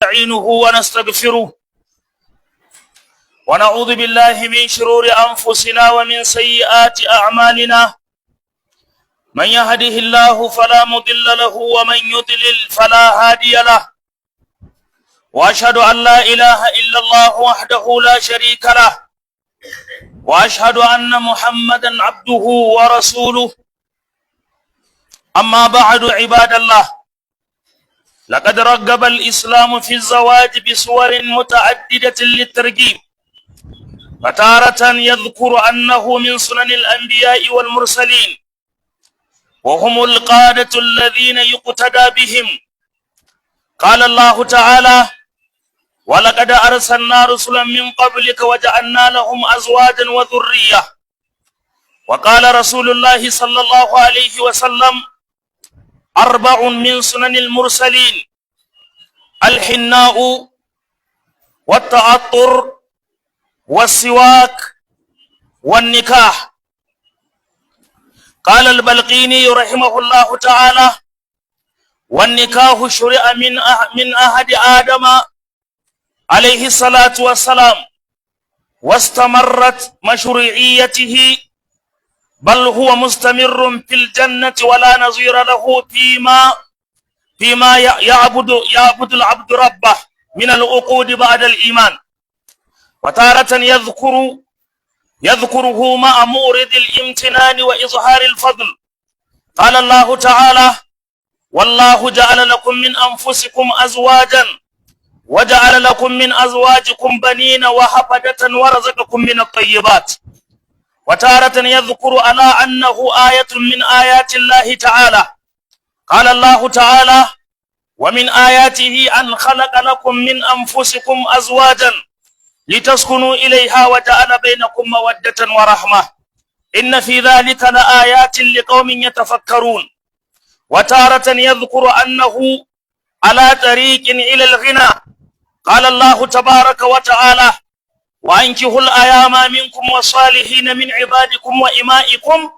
نستعينه ونستغفره ونعوذ بالله من شرور أنفسنا ومن سيئات أعمالنا. من يهده الله فلا مضل له ومن يضلل فلا هادي له. وأشهد أن لا إله إلا الله وحده لا شريك له، وأشهد أن محمدا عبده ورسوله. أما بعد، عباد الله، لقد رغب الإسلام في الزواج بصور متعددة للترغيب، فتارة يذكر أنه من سنن الأنبياء والمرسلين، وهم القادة الذين يقتدى بهم. قال الله تعالى: ولقد أرسلنا رسلا من قبلك وجعلنا لهم أزواجا وذرية. وقال رسول الله صلى الله عليه وسلم: أربع من سنن المرسلين: الحناء والتعطر والسواك والنكاح. قال البلقيني رحمه الله تعالى: والنكاح شرع من عهد آدم عليه الصلاة والسلام، واستمرت مشروعيته، بل هو مستمر في الجنة، ولا نظير له فيما يعبد العبد ربه من العقود بعد الإيمان. وتارة يذكره مع مورد الامتنان وإظهار الفضل. قال الله تعالى: والله جعل لكم من أنفسكم أزواجا وجعل لكم من أزواجكم بنين وحفدة ورزقكم من الطيبات. وتارة يذكر على أنه آية من آيات الله تعالى. قال الله تعالى: ومن آياته أن خلق لكم من أنفسكم أزواجا لتسكنوا إليها وجعل بينكم مودة ورحمة، إن في ذلك لآيات لقوم يتفكرون. وتارة يذكر أنه على طريق إلى الغنى. قال الله تبارك وتعالى: وأنكحوا الأيامى منكم والصالحين من عبادكم وإمائكم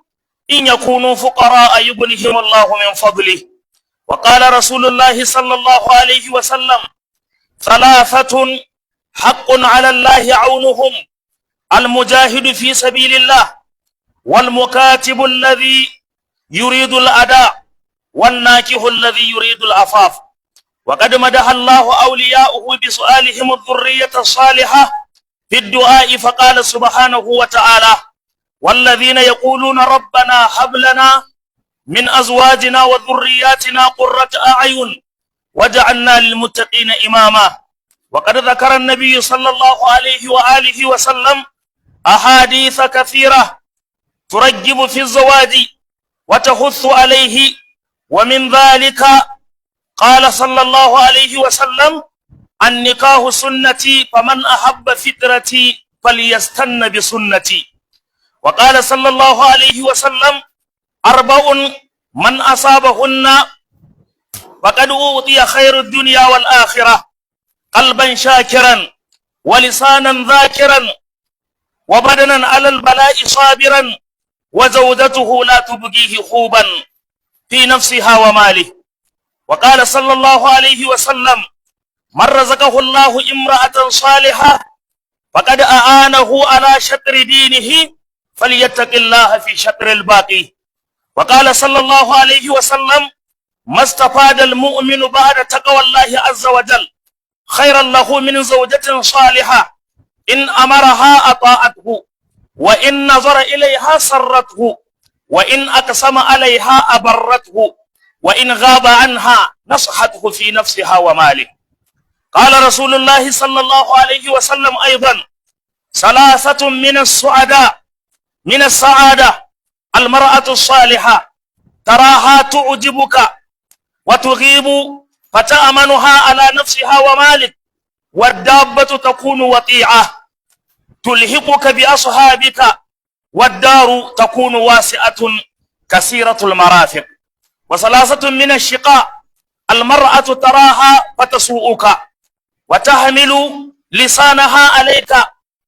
إن يكونوا فقراء يغنهم الله من فضله. وقال رسول الله صلى الله عليه وسلم: ثلاثة حق على الله عونهم: المجاهد في سبيل الله، والمكاتب الذي يريد الأداء، والناكح الذي يريد العفاف. وقد مدح الله أولياؤه بسؤالهم الذرية الصالحة في الدعاء، فقال سبحانه وتعالى: والذين يقولون ربنا هب لنا من أزواجنا وذرياتنا قرة أعين واجعلنا للمتقين إماما. وقد ذكر النبي صلى الله عليه وآله وسلم أحاديث كثيرة ترغب في الزواج وتحث عليه، ومن ذلك قال صلى الله عليه وسلم: النكاح سنتي، فمن أحب فطرتي فليستن بسنتي. وقال صلى الله عليه وسلم: أربع من أصابهن فقد أوتي خير الدنيا والآخرة: قلبا شاكرا، ولسانا ذاكرا، وبدنا على البلاء صابرا، وزوجته لا تبغيه خوبا في نفسها وماله. وقال صلى الله عليه وسلم: من رزقه الله امرأة صالحة فقد أعانه على شطر دينه، فليتق الله في شطر الباقي. وقال صلى الله عليه وسلم: ما استفاد المؤمن بعد تقوى الله عز وجل خيرا له من زوجة صالحة، إن أمرها أطاعته، وإن نظر إليها سرته، وإن أقسم عليها أبرته، وإن غاب عنها نصحته في نفسها وماله. قال رسول الله صلى الله عليه وسلم أيضا: ثلاثة من السعادة: المرأة الصالحة، تراها تعجبك وتغيب فتأمنها على نفسها ومالك، والدابة تكون وطيعة تلحقك بأصحابك، والدار تكون واسعة كثيرة المرافق. وثلاثة من الشقاء: المرأة تراها فتسوءك وتحمل لسانها عليك،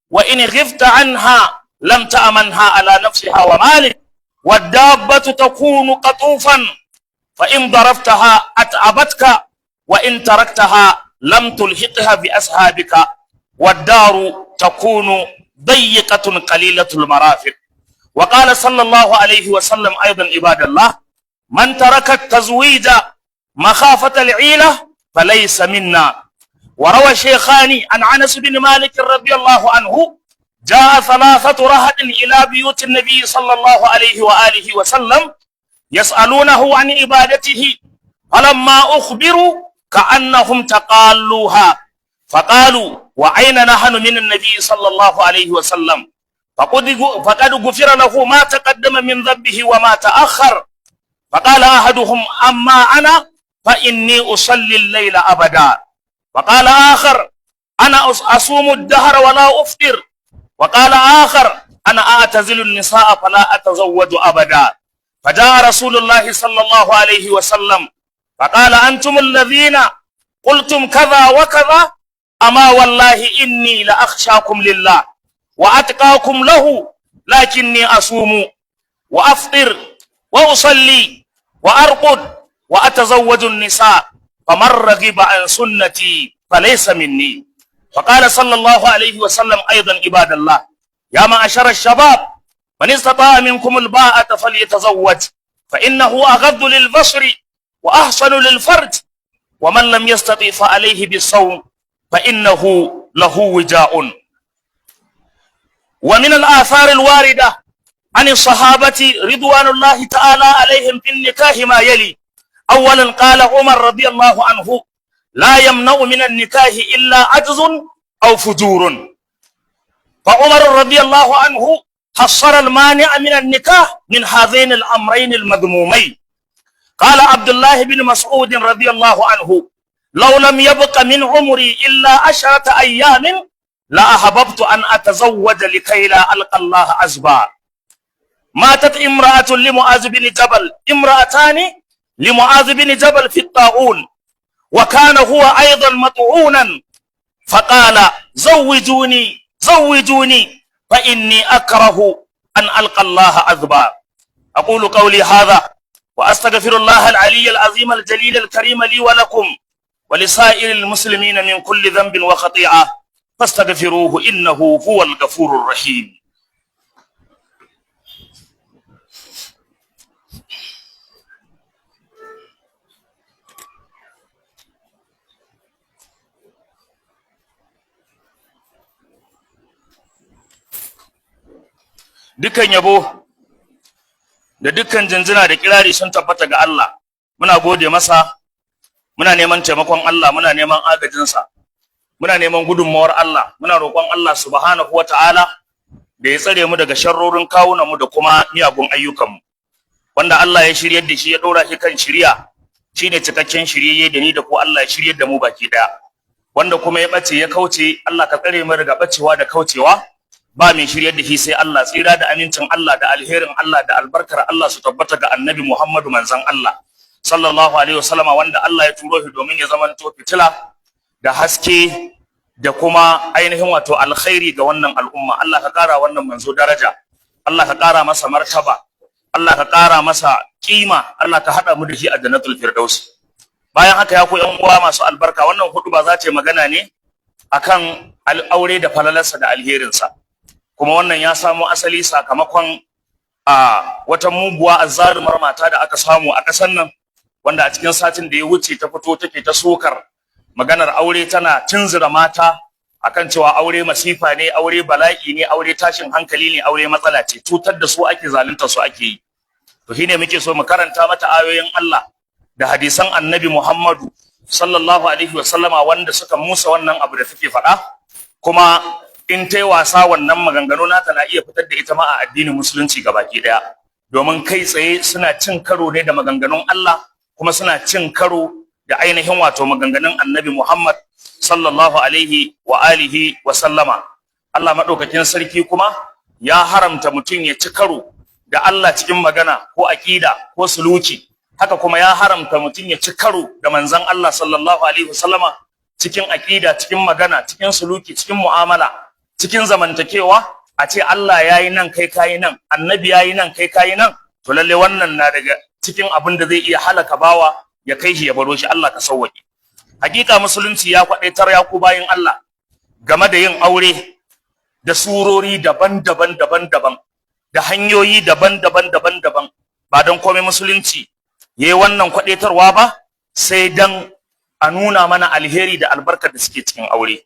وإن غفت عنها لم تأمنها على نفسها ومالك، والدابة تكون قطوفا، فإن ضربتها أتعبتك، وإن تركتها لم تلحقها بأصحابك، والدار تكون ضيقة قليلة المرافق. وقال صلى الله عليه وسلم أيضا عباد الله: من ترك التزويج مخافة العيلة فليس منا. وروى الشيخان عن أنس بن مالك رضي الله عنه: جاء ثلاثة رهط إلى بيوت النبي صلى الله عليه وآله وسلم يسألونه عن عبادته، فلما أخبروا كأنهم تقالوها، فقالوا: وأين نحن من النبي صلى الله عليه وسلم؟ فقد غفر له ما تقدم من ذنبه وما تأخر. فقال أحدهم: أما أنا فإني أصلي الليل أبدا. وقال آخر: أنا أصوم الدهر ولا أفطر. وقال آخر: أنا أعتزل النساء فلا أتزوج أبدا. فجاء رسول الله صلى الله عليه وسلم فقال: أنتم الذين قلتم كذا وكذا، أما والله إني لأخشاكم لله وأتقاكم له، لكني أصوم وأفطر وأصلي وأرقد وأتزوج النساء، فمن رغب عن سنتي فليس مني. فقال صلى الله عليه وسلم أيضا عباد الله: يا معشر الشباب، من استطاع منكم الباءة فليتزوج، فإنه أغض للبصر وأحسن للفرج، ومن لم يستطع فعليه بالصوم، فإنه له وجاء. ومن الآثار الواردة عن الصحابة رضوان الله تعالى عليهم في النكاح ما يلي: أولا، قال عمر رضي الله عنه: لا يمنع من النكاح إلا عجز أو فجور. فعمر رضي الله عنه حصر المانع من النكاح من هذين الأمرين المذمومين. قال عبد الله بن مسعود رضي الله عنه: لو لم يبق من عمري إلا 10 أيام لأحببت أن أتزوج لكي لا ألقى الله عزبا. ماتت امرأة لمعاذ بن جبل، امرأتان لمعاذ بن جبل في الطاعون، وكان هو أيضا مطعونا، فقال: زوجوني زوجوني، فإني أكره أن ألقى الله عذبا. أقول قولي هذا وأستغفر الله العلي العظيم الجليل الكريم لي ولكم ولسائر المسلمين من كل ذنب وخطيئة، فاستغفروه إنه هو الغفور الرحيم. Dukan yabo da dukkan jinjina da kirari sun tabbata ga Allah. Muna gode masa, muna neman taimakon Allah, muna neman agajinsa, muna neman gudunmawar Allah. Muna roƙon Allah subhanahu wata'ala da ya tsare mu daga sharrorin kawunanmu da kuma miyagun ayyukanmu. Wanda Allah ya shiryar da shi, ya ɗora shi kan shiriya, shine cikakken shiryayye, da ni da ku Allah ya shiryar da mu baki ɗaya. Wanda kuma ya ɓace ya kauce, Allah ka tsare mu daga ɓacewa da kaucewa, ba mai shiryar da shi sai Allah. Tsira da amincin Allah da alherin Allah da albarkar Allah su tabbata ga Annabi Muhammadu, manzon Allah sallallahu alaihi wasallama, wanda Allah ya turo shi domin ya zamanto fitila da haske da kuma ainihin wato alkhairi ga wannan al'umma. Allah ka kara wannan manzo daraja, Allah ka kara masa martaba, Allah ka kara masa kima, Allah ka hada mu da shi a jannatul firdaus. Bayan haka, ya ku yan uwa masu albarka, wannan hudu ba za ta yi magana ne akan aure da falalarsa da alherinsa. Kuma wannan ya samo asali sakamakon a wata muguwa azzalumar mata da aka samu a ƙasar nan, wanda a cikin satin da ya wuce ta fito take ta sokar maganar aure, tana tunzura mata akan cewa aure masifa ne, aure bala'i ne, aure tashin hankali ne, aure matsala ce, cutar da su ake, zalunta su ake yi. To shine muke so mu karanta mata ayoyin Allah da hadisan Annabi Muhammadu sallallahu alaihi wa sallama wanda suka musa wannan abu da suke faɗa. Kuma in ta yi wasa, wannan maganganu nata na iya fitar da ita ma a addinin Musulunci gabaki daya, domin kai tsaye suna cin karo ne da maganganun Allah, kuma suna cin karo da ainihin wato maganganun Annabi Muhammad sallallahu alaihi wa alihi wa sallama. Allah madaukakin sarki kuma ya haramta mutum ya ci karo da Allah cikin magana ko aqida ko suluki. Haka kuma ya haramta mutum ya ci karo da manzon Allah sallallahu alaihi wa sallama cikin aqida, cikin magana, cikin suluki, cikin mu'amala, cikin zamantakewa. A ce Allah yayi nan, kai kayi nan, Annabi yayi nan, kai kayi nan, to lalle wannan na daga cikin abin da zai iya halaka bawa, ya kai shi ya baro shi. Allah ka sauwaƙe. Hakika musulunci ya kwadaitar, ya ku bayin Allah, game da yin aure da surori daban-daban daban-daban, da hanyoyi daban-daban daban-daban. Ba don komai musulunci yayi wannan kwadaitarwa ba, sai dan a nuna mana alheri da albarkar da suke cikin aure.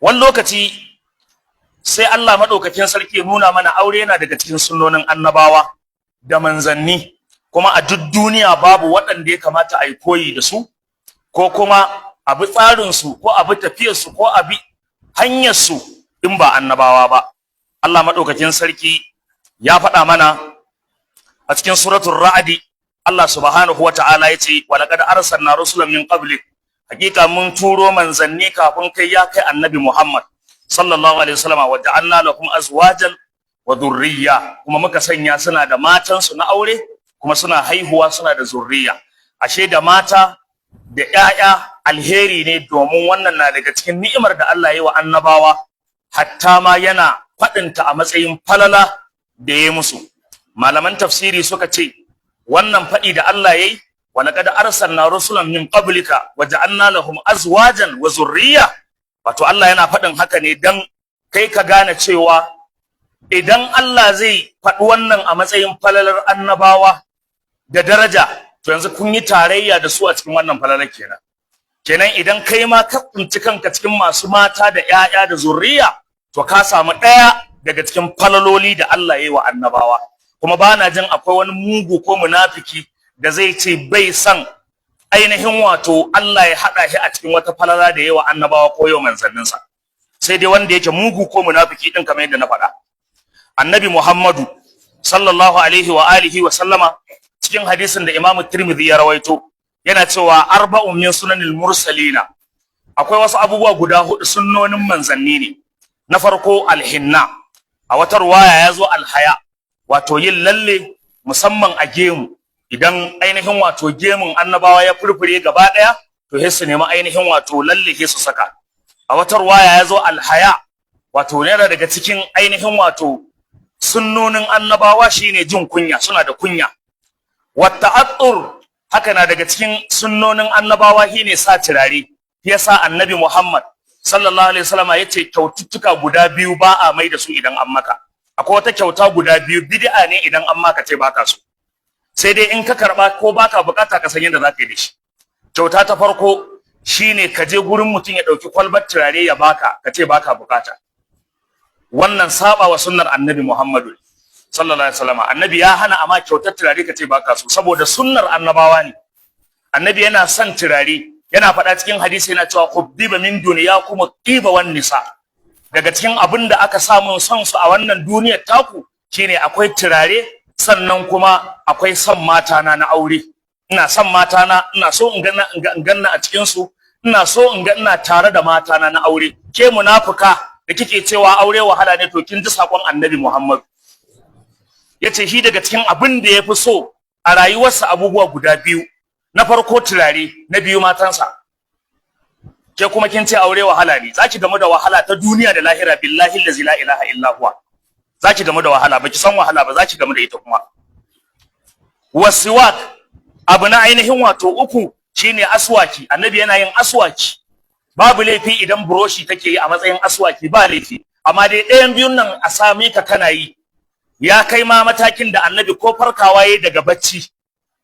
Wani lokaci sai Allah madaukakin sarki ya nuna mana aure yana daga cikin sunnonin annabawa da manzanni, kuma a duk duniya babu waɗanda ya kamata a yi koyi da su, ko kuma a bi tsarinsu, ko a bi tafiyarsu, ko a bi hanyarsu in ba annabawa ba. Allah madaukakin sarki ya faɗa mana a cikin Suratul Ra'adi. Allah subhanahu wa ta'ala ya ce: "Wa laqad arsalna rusulan min qablik", hakika mun turo manzanni kafin kai, ya kai Annabi Muhammad sallallahu alaihi wasallam, "wa ja'alna lahum azwajan wa dhurriyya", kuma muka sanya suna da matansu na aure, kuma suna haihuwa, suna da zurriya. Ashe da mata da ƴaƴa alheri ne, domin wannan na daga cikin ni'imar da Allah ya yi wa annabawa, hatta ma yana faɗinta a matsayin falala da ya musu. Malaman tafsiri suka ce wannan faɗi da Allah ya yi, "Wa laqad arsalna rusulan min qablika wa ja'alna lahum azwajan wa zurriya", wato Allah yana faɗin haka ne dan kai ka gane cewa idan Allah zai faɗi wannan a matsayin falalar annabawa da daraja, to yanzu kun yi tarayya da su a cikin wannan falalar kenan. Kenan idan kai ma ka tsinci kanka cikin masu mata da ƴaƴa da zurriya, to ka samu ɗaya daga cikin falaloli da Allah ya yi wa annabawa. Kuma ba na jin akwai wani mugu ko munafiki da zai ce bai san ainihin wato Allah ya haɗa shi a cikin wata falala da yawa annabawa ko yau manzanninsa, sai dai wanda yake mugu ko munafiki din, kamar yadda na faɗa. Annabi Muhammadu sallallahu alaihi wa alihi wa sallama, cikin hadisin da Imam Tirmidhi ya rawaito, yana cewa: "Arba'un min sunanil mursalina", akwai wasu abubuwa guda hudu sunnonin manzanni ne. Na farko, alhinna, a wata ruwaya ya zo alhaya, wato yin lalle musamman a gemu. Idan ainihin wato gemun annabawa ya furfure gaba daya, to sai su nemi ainihin wato lalle sai su saka. A wata ruwaya ya zo alhaya, wato yana daga cikin ainihin wato sunnonin annabawa shine jin kunya, suna da kunya. Wata'attur, haka na daga cikin sunnonin annabawa shine sa turare. Yasa Annabi Muhammad sallallahu alaihi wasallam yace kyaututtuka guda biyu ba a mai da su idan an maka. Akwai wata kyauta guda biyu, bid'a ne idan an maka ce baka so, sai dai in ka karba ko baka bukata, ka san yadda zaka yi da shi. Kyauta ta farko shine ka je gurin mutum ya dauki kwalbar turare ya baka, ka ce baka bukata. Wannan saba wa sunnar Annabi Muhammadu sallallahu alaihi wasallam. Annabi ya hana amma kyautar turare ka ce baka so, saboda sunnar annabawa ne. Annabi yana son turare, yana faɗa cikin hadisi, yana cewa: "Hubbiba min dunyakum tiba wan nisa", daga cikin abin da aka samu son su a wannan duniyar taku shine akwai turare, sannan kuma akwai son mata na na aure. Ina son mata na, ina so in ganna in ganna a cikin su, ina so in ga ina tare da mata na na aure. Ke munafuka da kike cewa aure wahala ne, to kin ji sakon Annabi Muhammad. Yace shi daga cikin abin da yafi so a rayuwarsa abubuwa guda biyu: na farko turare, na biyu matansa. Ke kuma kin ce aure wahala ne, zaki gamu da wahala ta duniya da lahira. Billahi allazi la ilaha illa huwa, zaki gamu da wahala. Baki san wahala ba, zaki gamu da ita. Kuma wasiwak, abu na ainihin wato uku shine aswaki. Annabi yana yin aswaki. Babu laifi idan buroshi take yi a matsayin aswaki, ba laifi, amma dai ɗayan biyun nan a same ka kana yi. Ya kai ma matakin da Annabi ko farkawa yayi daga bacci,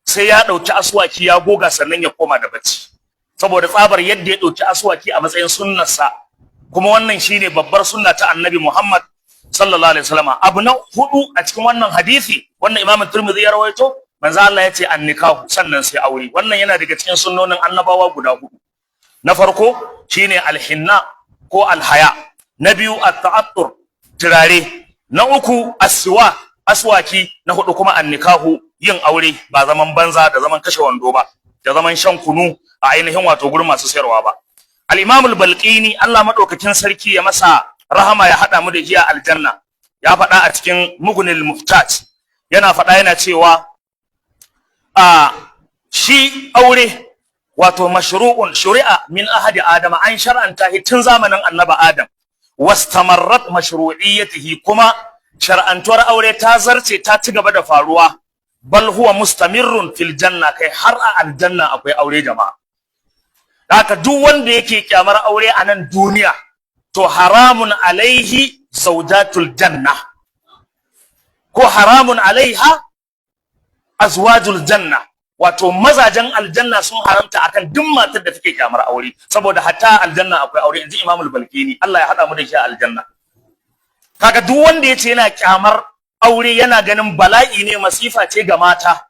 sai ya ɗauki aswaki ya goga, sannan ya koma da bacci, saboda tsabar yadda ya ɗauki aswaki a matsayin sunnarsa. Kuma wannan shine babbar sunna ta Annabi Muhammad sallallahu alaihi wasallam. Abu na hudu a cikin wannan hadisi, wannan Imam Tirmidhi ya rawaito, manzo Allah ya ce: "Annikahu", sannan sai aure. Wannan yana daga cikin sunnonin annabawa guda hudu. Na farko shine alhinna ko alhaya, na biyu at-ta'attur, turare, na uku aswa aswaki, na hudu kuma annikahu, yin aure, ba zaman banza da zaman kashe wando ba, da zaman shan kunu a ainihin wato gurin masu sayarwa ba. Al-Imam al-Balqini, Allah madaukakin sarki ya masa rahama, ya hada mu da jiya aljanna, ya faɗa a cikin Mughnil Muhtaj, yana faɗa yana cewa a shi aure wato mashru'un, shuri'a min ahadi Adama, an shar'anta shi tun zamanin Annabi Adam, wastamarrat mashru'iyyatihi, kuma shar'antuwar aure ta zarce, ta ci gaba da faruwa, bal huwa mustamirrun fil janna, kai har a aljanna akwai aure, jama'a. Haka duk wanda yake kyamar aure a nan duniya, to haramun alaihi zawjatul janna, ko haramun alaiha azwajul janna. Wato mazajen aljanna sun haramta akan duk matar da take kyamar aure, saboda hatta aljanna akwai aure, inji Imam al-Balkini. Allah ya hada mu da shi a aljanna. Kaga duk wanda yace yana kyamar aure, yana ganin bala'i ne, masifa ce ga mata,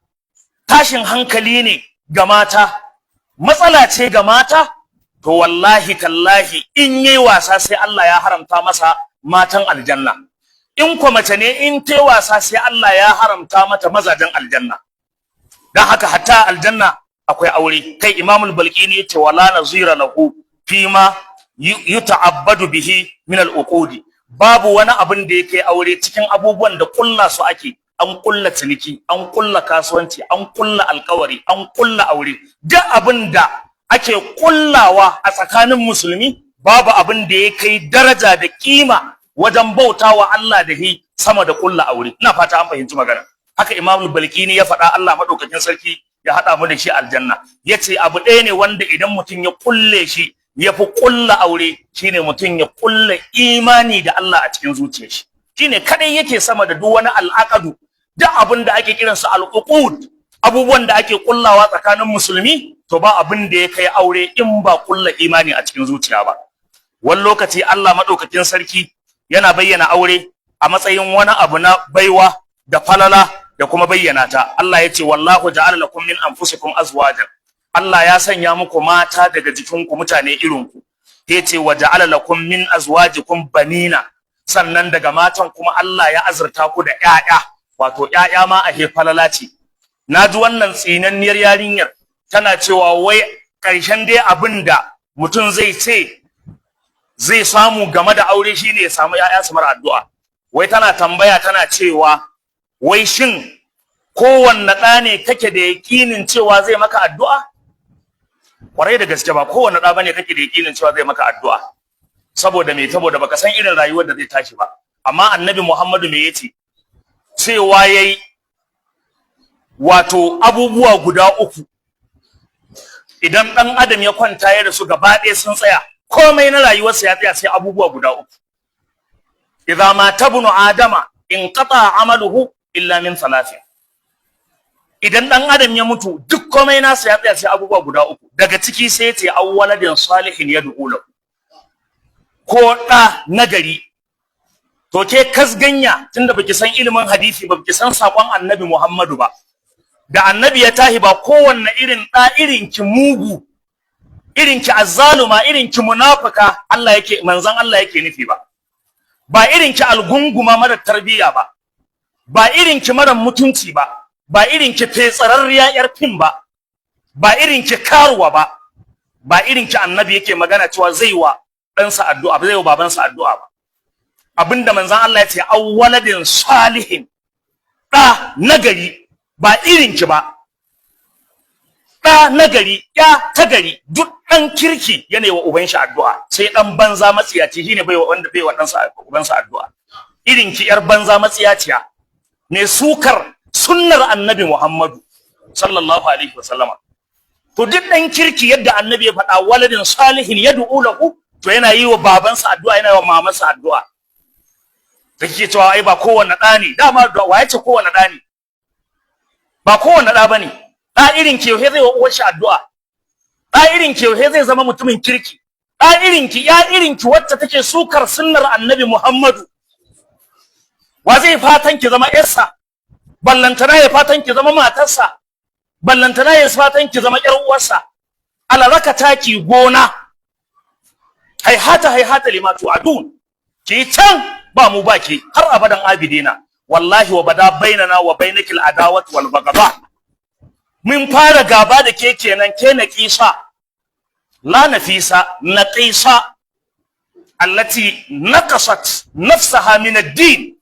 tashin hankali ne ga mata, matsala ce ga mata, to wallahi tallahi in yayi wasa sai Allah ya haramta masa matan aljanna. In ko mace ne, in ta wasa sai Allah ya haramta mata mazajen aljanna. Dan haka hatta aljanna akwai aure. Kai, Imamul Balqini yace: wala nazira lahu fima yuta'abbadu bihi min al-uqudi. Babu wani abin da yake aure cikin abubuwan da kulla su ake. An kulla ciniki, an kulla kasuwanci, an kulla alkawari, an kulla aure. Duk abin da ake kullawa a tsakanin musulmi, babu abin da ya kai daraja da kima wajen bautawa Allah da hi sama da kulla aure. Ina fata an fahimci magana. Haka Imam Balkini ya faɗa, Allah madaukakin sarki ya haɗa mu da shi aljanna. Yace abu ɗaya ne wanda idan mutum ya kulle shi ya fi kulla aure, shine mutum ya kulla imani da Allah a cikin zuciyar shi. Shine kadai yake sama da duk wani al'aqadu, duk abin da ake kiransa al'uqud, abubuwan da ake kullawa tsakanin musulmi. To ba abin da ya kai aure in ba kulla imani a cikin zuciya ba. Wani lokaci Allah madaukakin sarki yana bayyana aure a matsayin wani abu na baiwa da falala da kuma bayyana ta. Allah ya ce: wallahu ja'ala lakum min anfusikum azwajan. Allah ya sanya muku mata daga jikinku, mutane irinku. Ya ce: wa ja'ala lakum min azwajikum banina. Sannan daga matan kuma Allah ya azurta ku da ƴaƴa. Wato ƴaƴa ma a falala ce. Na ji wannan tsinanniyar yarinyar tana cewa wai ƙarshen dai abin da mutum zai ce zai samu game da aure shine ya samu ƴaƴa su mara addu'a. Wai tana tambaya, tana cewa wai shin kowanne ɗa ne kake da yaƙinin cewa zai maka addu'a? Kwarai da gaske, ba kowanne ɗa bane kake da yaƙinin cewa zai maka addu'a. Saboda me? Saboda baka san irin rayuwar da zai tashi ba. Amma Annabi Muhammadu me yace? Cewa yayi wato abubuwa guda uku, idan ɗan adam ya kwanta ya rasu, gaba ɗaya sun tsaya, komai na rayuwarsa ya tsaya sai abubuwa guda uku. Idza mata ibnu adama inqata amaluhu illa min thalathin. Idan ɗan adam ya mutu, duk komai nasa ya tsaya sai abubuwa guda uku. Daga ciki sai yace: aw waladin salihin yad'u lahu, ko ɗa nagari. To ke kasganya, tunda baki san ilimin hadisi ba, baki san sakon Annabi Muhammadu ba, da Annabi ya tahi ba kowanne irin ɗa irin ki mugu, irin ki azzaluma, irin ki munafika Allah yake, manzon Allah yake nufi ba. Ba irin ki algunguma mara tarbiyya ba, ba irin ki mara mutunci ba, ba irin ki fetsararriya yar fim ba, ba irin ki karuwa ba, ba irin ki Annabi yake magana cewa zai wa ɗansa addu'a ba, zai wa babansa addu'a ba. Abinda manzon Allah ya ce: awwaladin salihin, ɗa nagari, ba irin ki ba. Ɗa nagari, ya ta gari. Duk ɗan kirki yana wa uban shi addu'a, sai ɗan banza matsiyaci shine bai wa wanda bai wa ɗansa ubansa addu'a. Irin ki yar banza matsiyaciya mai sukar sunnar Annabi Muhammadu sallallahu alaihi wasallama. To duk ɗan kirki, yadda Annabi ya faɗa, waladin salihin yad'u lahu, to yana yi wa babansa addu'a, yana yi wa mamansa addu'a. Da kike cewa ai ba kowanne ɗa ne, dama wa ya ce kowanne ɗa ne? Ba kowanne ɗa bane. Ɗa irin ki yaushe zai wa uwar shi addu'a? Ɗa irin ki yaushe zai zama mutumin kirki? Ɗa irin ki, ya irin ki wacce take sukar sunnar Annabi Muhammadu, wa zai fatan ki zama yarsa? Ballantana ya fatan ki zama matarsa, ballantana ya fatan ki zama ƴar uwarsa. Alaraka taki gona, haihata haihata lima tu'adun. Ki can, ba mu ba ki har abadan abidina. Wallahi wa bada bainana wa bainakil adawat wal baghdha. Mun fara gaba da ke kenan, ke naqisa, la nafisa, naqisa, allati naqasat nafsaha min ad-din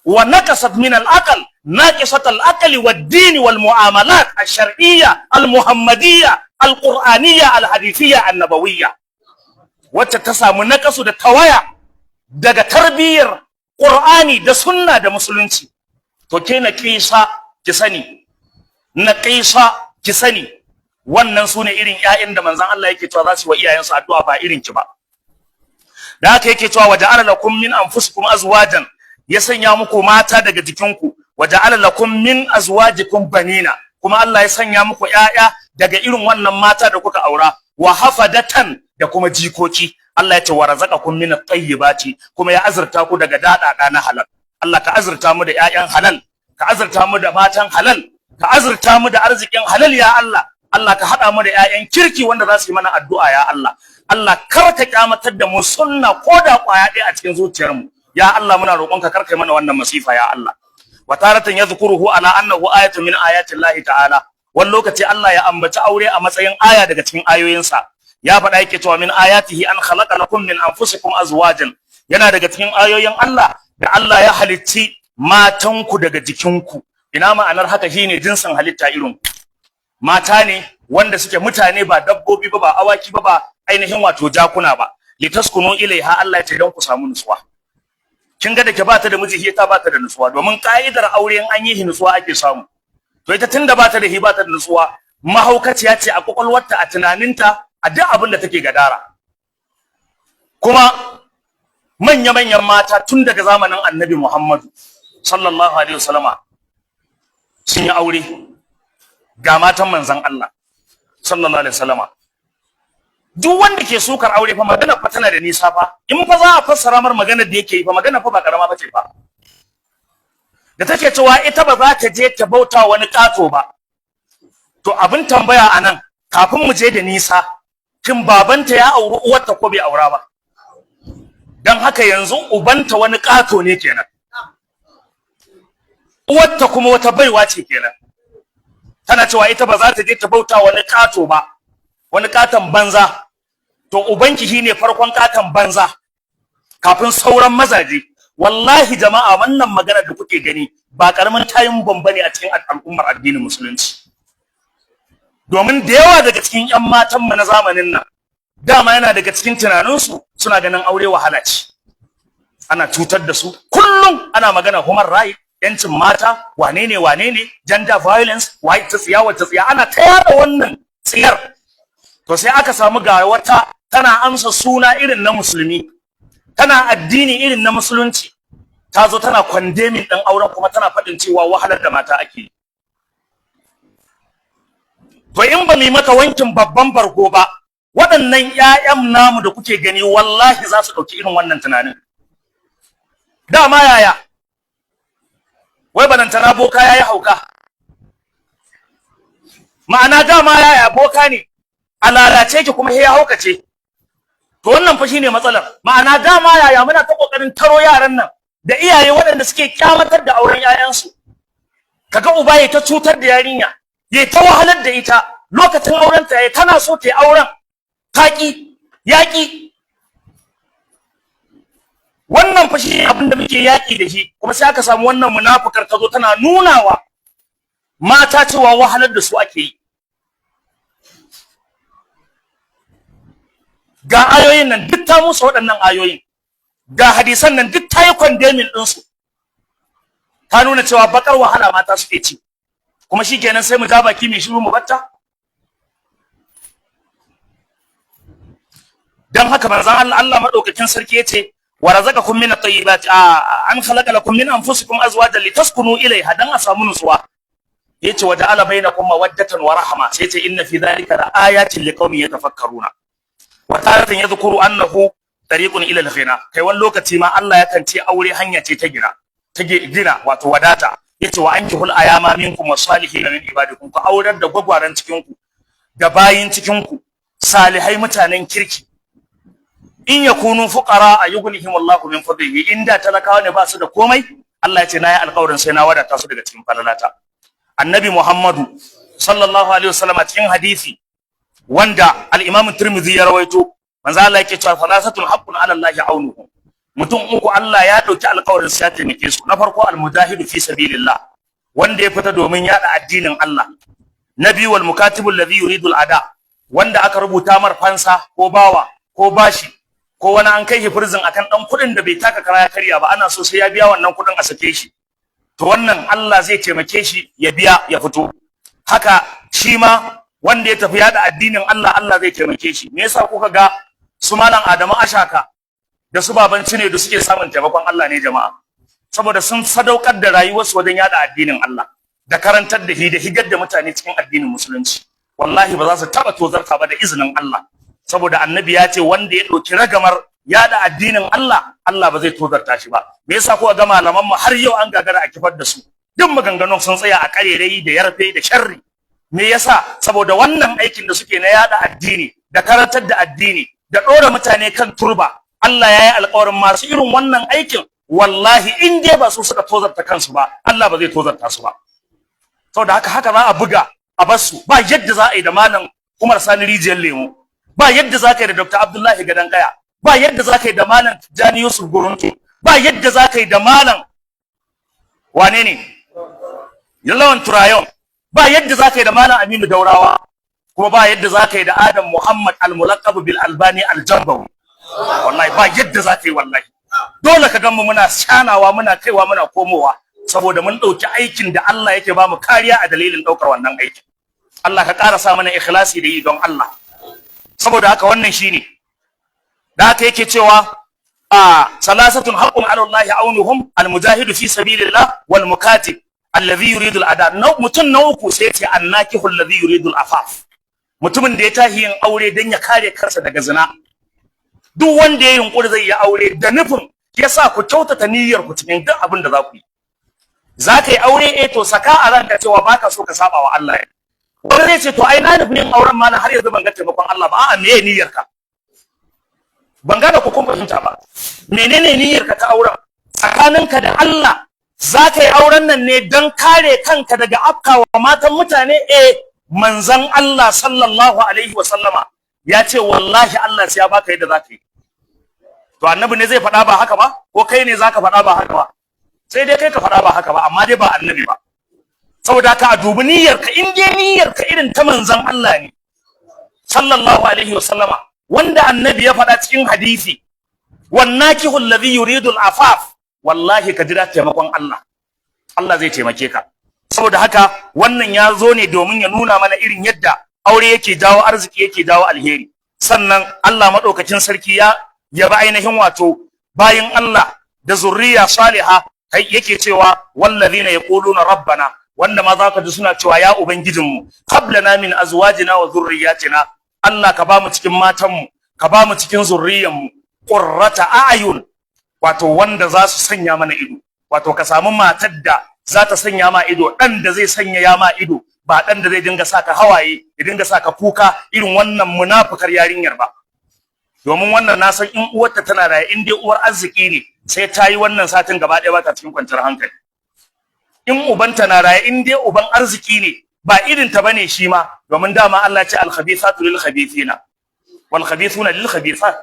wa naqasat min al-aql, naqisat al-aql wad-din wal mu'amalat ash-shar'iyya al-muhammadiyya al-qur'aniyya al-hadithiyya an-nabawiyya, wacce ta samu naqasu da tawaya daga tarbiyyar Qur'ani da sunna da musulunci. To ke naqisa, ki sani, naqisa, ki sani. Wannan sune irin ƴaƴan da manzon Allah yake cewa za su yi wa iyayensu addu'a, ba irin ki ba. Da haka yake cewa waja'ala lakum min anfusikum azwajan, ya sanya muku mata daga jikinku. Waja'ala lakum min azwajikum banina, kuma Allah ya sanya muku ƴaƴa daga irin wannan mata da kuka aura. Wa hafadatan, da kuma jikoki. Allah ya ce wa razaqakum min at-tayyibati, kuma ya azurta ku daga dadada na halal. Allah ka azurta mu da ƴaƴan halal, ka azurta mu da matan halal, ka azurta mu da arzikin halal, ya Allah. Allah ka hada mu da ƴaƴan kirki wanda za su yi mana addu'a, ya Allah. Allah, kar ka kyamatar da mu sunna ko da kwaya ɗaya a cikin zuciyarmu. Ya Allah, muna roƙonka, kar kai mana wannan masifa, ya Allah. Wa taratan yadhkuruhu ala annahu ayatun min ayati Allah ta'ala. Wani lokaci Allah ya ambaci aure a matsayin aya daga cikin ayoyinsa. Ya faɗa yake cewa min ayatihi an khalaqa lakum min anfusikum azwajan, yana daga cikin ayoyin Allah da Allah ya halicci matanku daga jikinku. Ina ma'anar haka? Shine jinsin halitta irin mata ne wanda suke mutane, ba dabbobi ba, ba awaki ba, ba ainihin wato jakuna ba. Litaskunu ilaiha, Allah ya ce don ku samu nutsuwa. Kin ga da ke bata da miji, ta bata da nutsuwa, domin ka'idar aure in an yi nutsuwa ake samu. To ita tunda bata da hi, bata da nutsuwa, mahaukaciya ce a kwakwalwarta, a tunaninta, a duk abin da take gadara. Kuma manya-manyan mata tun daga zamanin Annabi Muhammadu sallallahu alaihi wasallama sun yi aure. Ga matan manzon Allah sallallahu alaihi wasallama. Duk wanda ke sukar aure fa, magana fa tana da nisa fa. In fa za a fassara mar magana da yake yi fa, magana fa ba karama bace fa. Da take cewa ita ba za ta je ta bauta wani kato ba. To abin tambaya anan, kafin mu je da nisa, kin babanta ya auri uwarta ko bai aura ba? Dan haka yanzu ubanta wani kato ne kenan, uwarta kuma wata baiwa ce kenan. Tana cewa ita ba za ta je ta bauta wani kato ba, wani katon banza. To ubanki shine farkon katon banza kafin sauran mazaje. Wallahi jama'a, wannan magana da kuke gani ba karamin time bomb bane a cikin al'ummar addinin Musulunci, domin da yawa daga cikin ƴan matan mu na zamanin nan, dama yana daga cikin tunaninsu, suna ganin aure wahala ce, ana cutar da su. Kullum ana magana human right, yancin mata, wane ne wane ne, gender violence, wai ta tsiya wata tsiya, ana ta yada wannan tsiyar. To sai aka samu ga wata tana amsa suna irin na Musulmi, tana addini irin na Musulunci, ta zo tana condemning ɗin auren, kuma tana faɗin cewa wahalar da mata ake yi. To in ba mu yi mata wankin babban bargo ba, waɗannan ƴaƴan namu da kuke gani, wallahi za su ɗauki irin wannan tunanin. Dama yaya wai balantana boka yayi hauka? Ma'ana dama yaya boka ne a lalace ki kuma ya haukace. To wannan fa shine matsalar. Ma'ana dama yaya muna ta kokarin taro yaran nan da iyaye waɗanda suke kyamatar da auren 'ya'yansu. Kaga uba ya ta cutar da yarinya, ya ta wahalar da ita, lokacin auren ta ya tana so ta yi auren, taƙi yaƙi. Wannan fa shi abin da muke yaƙi da shi. Kuma sai aka samu wannan munafukar ta zo tana nunawa mata cewa wahalar da su ake yi. Ga ayoyin nan duk ta musu, waɗannan ayoyin, ga hadisan nan duk ta yi condemning ɗinsu, ta nuna cewa bakar wahala mata suke ci. Kuma shikenan sai mu ja baki mai shiru mu batta. Dan haka manzon Allah, Allah madaukakin sarki yace wa razaqakum min at-tayyibat, an khalaqa lakum min anfusikum azwajan litaskunu ilayha, dan a samu nutsuwa. Yace wa ja'ala bainakum mawaddatan wa rahma. Sai yace inna fi dhalika la ayatin liqaumin yatafakkaruna. Wa taratan yadhkuru annahu tariqun ila al-ghina. Kai, wani lokaci ma Allah yakan ce aure hanya ce ta gina, ta gina wato wadata. Yace wa ankihul ayama minkum wasalihin min ibadikum, ku aurar da gwagwaran cikin ku da bayin cikin ku salihai, mutanen kirki. In yakunu fuqara ayughnihim Allahu min fadlihi, inda talakawa ne ba su da komai, Allah ya ce nayi alƙawarin sai na wadata su daga cikin falalata. Annabi Muhammadu sallallahu alaihi wasallam, cikin hadisi wanda al-Imam Tirmidhi ya rawaito, manzo Allah yake cewa thalathatun haqqun ala Allah aunuhu, mutum uku Allah ya dauki alƙawarin sai ya taimake su. Na farko, al-mujahidu fi sabilillah, wanda ya fita domin yada addinin Allah. Na biyu, wal mukatibu alladhi yuridu al-ada, wanda aka rubuta mar fansa ko bawa ko bashi ko wani an kai shi prison akan dan kudin da bai taka kara ya karya ba, ana so sai ya biya wannan kudin a sake shi. To wannan Allah zai taimake shi ya biya ya fito. Haka shi ma Wanda ya tafi yada addinin Allah, Allah zai taimake shi. Me yasa kuka ga su Malam Adamu Ashaka da su Baban ne da suke samun taimakon Allah ne, jama'a? Saboda sun sadaukar da rayuwarsu wajen yada addinin Allah da karantar da da higar da mutane cikin addinin Musulunci. Wallahi ba za su taba tozarta ba da izinin Allah, saboda Annabi ya ce wanda ya ɗauki ragamar yada addinin Allah, Allah ba zai tozarta shi ba. Me yasa kuka ga malaman mu har yau an gagara a kifar da su? Duk maganganun sun tsaya a karerai da yarfe da sharri. Me yasa? Saboda wannan aikin da suke na yada addini da karantar da addini da ɗora mutane kan turba. Allah ya yi alƙawarin masu irin wannan aikin, wallahi in dai ba su suka tozarta kansu ba, Allah ba zai tozarta su ba. Saboda haka, haka za a buga a basu. Ba yadda za a yi da Malam Umar Sani Rijiyar Lemo, ba yadda za ka yi da Dr. Abdullahi Gadan Kaya, ba yadda za ka yi da Malam Tijjani Yusuf Guruntu, ba yadda za ka yi da Malam wane ne, Lawan Turayon, ba yadda za ka yi da Malam Aminu Daurawa, kuma ba yadda za ka yi da Adam Muhammad Al-Mulaqab bil Albani Al-Jambawi. Wallahi ba yadda za ka yi. Wallahi dole ka ganmu muna shanawa, muna kaiwa, muna komowa, saboda mun ɗauki aikin da Allah yake ba mu kariya a dalilin ɗaukar wannan aikin. Allah ka ƙara sa mana ikhlasi da yi don Allah. Saboda haka wannan shine da haka yake cewa a salasatun haqqun ala Allah aunuhum: al-mujahidu fi sabilillah, wal mukatib alladhi yuridu al-ada. Mutum na uku sai ce annakihu alladhi yuridu al-afaf, mutumin da ya tahi yin aure dan ya kare kansa daga zina. Duk wanda ya yunkuri zai yi aure da nufin yasa, ku kyautata niyyar ku cikin duk abin da za ku yi. Za ka yi aure, eh, to saka a ranka cewa baka so ka saba wa Allah. Wani zai ce, "To ai na nufin yin auren, malam, har yanzu ban ga taimakon Allah ba." A'a, meye niyyar ka? Ban gane ku kun fahimta ba. Menene niyyar ka ta auren? Tsakaninka da Allah, za ka yi auren nan ne don kare kanka daga afkawa matan mutane? Eh, manzon Allah sallallahu alaihi wa sallama ya ce wallahi Allah sai ya baka yadda za ka yi. To Annabi ne zai faɗa ba haka ba, ko kai ne zaka faɗa ba haka ba? Sai dai kai ka faɗa ba haka ba, amma dai ba Annabi ba. Saboda haka a dubi niyyar ka. In dai niyyar ka irin ta manzon Allah ne sallallahu alaihi wa sallama, wanda Annabi ya faɗa cikin hadisi, wannakihu alladhi yuridu al-afaf, wallahi ka jira taimakon Allah, Allah zai taimake ka. Saboda haka wannan ya zo ne domin ya nuna mana irin yadda aure yake jawo arziki, yake jawo alheri. Sannan Allah madaukakin sarki ya yaba ainihin wato bayin Allah da zurriya saliha. Yake cewa wallazina yaquluna rabbana, wanda ma zaka ji suna cewa, "Ya ubangijinmu, hab lana min azwajina wa dhurriyyatina." Allah ka bamu cikin matanmu, ka bamu cikin zurriyanmu qurrata a'yun, wato wanda za su sanya mana ido. Wato ka samu matar da za ta sanya ma ido, dan da zai sanya ya ma ido, ba dan da zai dinga saka hawaye, ya dinga saka kuka irin wannan munafukar yarinyar ba. Domin wannan na san in uwarta tana raye, in dai uwar arziki ne, sai ta yi wannan satin gaba ɗaya ba ta cikin kwanciyar hankali. In ubanta na raye, in dai uban arziki ne, ba irin ta bane shi ma, domin dama Allah ya ce al khabithatu lil khabithina wal khabithuna lil khabithat,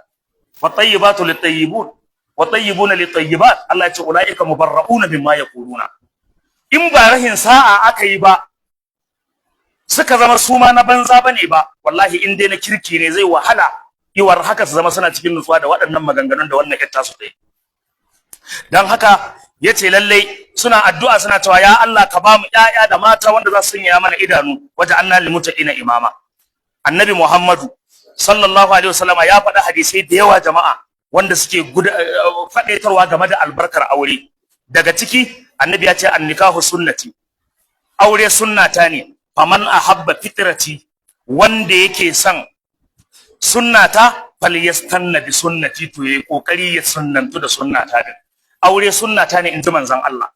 wat tayyibatu lit tayyibun wat tayyibuna lit tayyibat. Allah ya ce ulaika mubarra'una mimma yaquluna. In ba rahin sa'a aka yi ba, suka zama su ma na banza bane ba, wallahi in dai na kirki ne, zai wahala iwar haka su zama suna cikin nutsuwa da waɗannan maganganun da wannan ƴar su ɗaya. Dan haka yace lallai suna addu'a, suna cewa, "Ya Allah, ka ba mu ƴaƴa da mata wanda za su sanya mana idanu, waje anna lil muttaqina imama." Annabi Muhammadu sallallahu alaihi wasallama ya faɗi hadisai da yawa, jama'a, wanda suke faɗaitarwa game da albarkar aure. Daga ciki Annabi ya ce annikahu sunnati, aure sunnata ne. Faman ahabba fitrati, wanda yake son sunnata, falyastanna bi sunnati, to yayi kokari ya sunnantu da sunnata din. Aure sunnata ne, inji manzon Allah.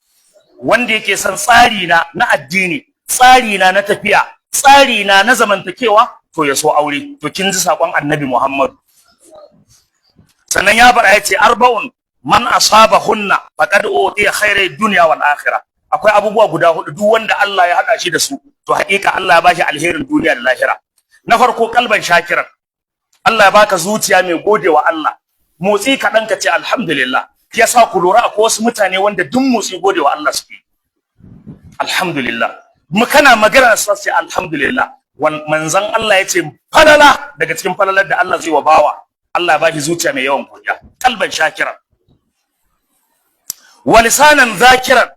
Wanda yake son tsari na na addini, tsari na na tafiya, tsari na na zamantakewa, to ya so aure. To kin ji sakon Annabi Muhammad. Sannan ya faɗa, ya ce arba'un man asabahunna faqad utiya khairai dunya wal akhirah. Akwai abubuwa guda hudu, duk wanda Allah ya hada shi da su, to hakika Allah ya bashi alherin duniya da lahira. Na farko, kalban shakiran. Allah ya baka zuciya mai godewa Allah. Motsi kaɗan ka ce alhamdulillah. Yasa ku lura, akwai wasu mutane wanda duk motsi godewa Allah suke, alhamdulillah. Mu kana magana su ce alhamdulillah. Manzon Allah ya ce falala daga cikin falalar da Allah zai wa bawa, Allah ya bashi zuciya mai yawan godiya, kalban shakiran. Wa lisanan zakiran.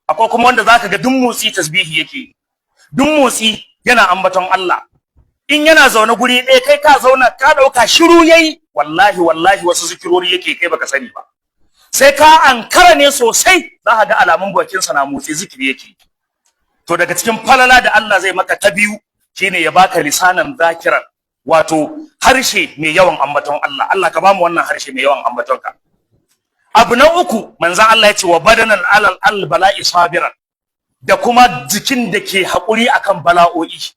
Akwai kuma wanda zaka ga duk motsi tasbihi yake, duk motsi yana ambaton Allah. In yana zaune guri ɗaya, kai ka zauna ka ɗauka shiru yayi. Wallahi wallahi, wasu zikirori yake, kai baka sani ba. Sai ka ankara ne sosai za ka ga alamun bakinsa na motsi, zikiri yake. To, daga cikin falala da Allah zai maka ta biyu shine ya baka lisanan zakiran, wato harshe mai yawan ambaton Allah. Allah ka bamu wannan harshe mai yawan ambaton ka. Abu na uku, manzon Allah ya ce wa badanan alal al bala'i sabiran, da kuma jikin da ke haƙuri akan bala'o'i.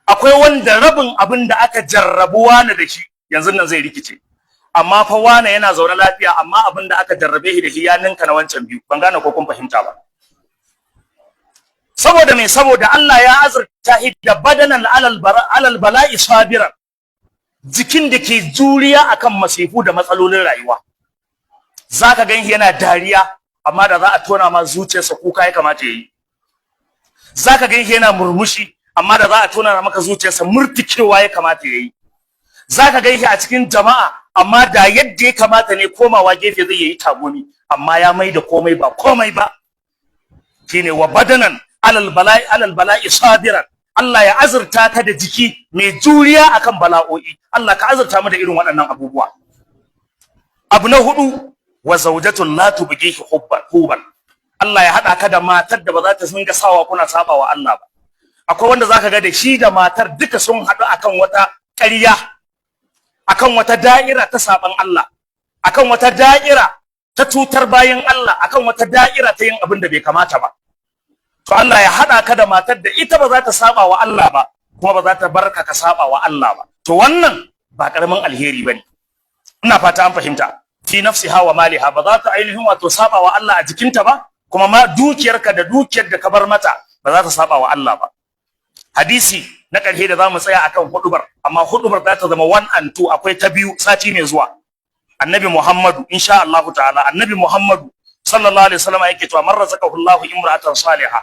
Akwai wanda rabin abin da aka jarrabu wani da shi, yanzu nan zai rikice. Amma fa wane yana zaune lafiya, amma abin da aka jarrabe shi da shi ya ninka na wancan biyu. Ban gane ko kun fahimta ba. Saboda me? Saboda Allah ya azurta shi da badanan alal bala'i sabiran, jikin da ke juriya akan masifu da matsalolin rayuwa. Zaka gan yana dariya, amma da za a tona ma zuciyarsa, kuka ya kamata yayi. Zaka gan yana murmushi, amma da za a tona maka zuciyarsa, murtikewa ya kamata yayi. Zaka gan shi a cikin jama'a, amma da yadda ya kamata ne komawa gefe zai yi tagumi, amma ya mai da komai ba komai ba. Shine wa badanan alal bala'i sabiran. Allah ya azurta ka da jiki mai juriya akan bala'o'i. Allah ka azurta mu da irin waɗannan abubuwa. Abu na hudu, wa zawjatun la tubghihi hubban huban. Allah ya hada ka da matar da ba za ta dinga sawa kuna sabawa Allah ba. Akwai wanda zaka ga da shi da matar duka sun haɗu akan wata ƙarya, akan wata da'ira ta saban Allah, akan wata da'ira ta cutar bayan Allah, akan wata da'ira ta yin abin da bai kamata ba. To, Allah ya hada ka da matar da ita ba za ta saba wa Allah ba, kuma ba za ta barka ka saba wa Allah ba. To, wannan ba karamin alheri bane. Ina fata an fahimta. Fi nafsiha wa maliha, ba za ta ainihin wato saba wa Allah a jikinta ba, kuma ma dukiyarka da dukiyar da ka bar mata ba za ta saba wa Allah ba. Hadisi na ƙarshe da za mu tsaya akan hudubar, amma hudubar za ta zama 1 and 2, akwai ta biyu sati mai zuwa. Annabi Muhammadu, insha Allahu ta'ala, Annabi Muhammadu sallallahu alaihi wasallam yake cewa: man razaqahu Allahu imra'atan salihah,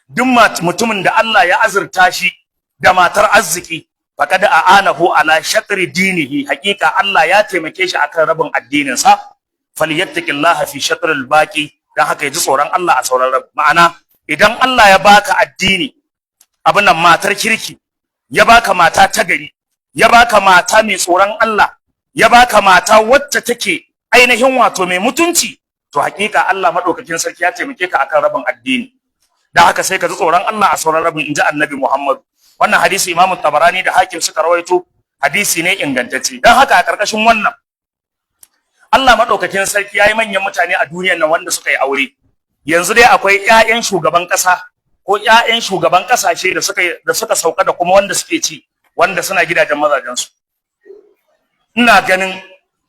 duk mutumin da Allah ya azurta shi da matar arziki, faqad a'anahu ala shatri dinihi, hakika Allah ya taimake shi akan rabin addinin sa. Falyattaqillaha fi shatril baqi, dan haka ya ji tsoron Allah a sauran rabi. Ma'ana, idan Allah ya baka addini, abin nan, matar kirki, ya baka mata ta gari, ya baka mata mai tsoron Allah, ya baka mata wacce take ainihin wato mai mutunci, to hakika Allah madaukakin sarki ya taimake ka akan rabin addini. Dan haka sai ka ji tsoron Allah a sauran rabin, inji Annabi Muhammad. Wannan hadisi Imam Tabarani da Hakim suka rawaito, hadisi ne ingantacce. Dan haka a karkashin wannan, Allah madaukakin sarki yayi manyan mutane a duniyar nan wanda suka yi aure. Yanzu dai akwai ƴaƴan shugaban ƙasa ko ƴaƴan shugaban ƙasashe da suka sauka da kuma wanda suke ci, wanda suna gidajen mazajen su. Ina ganin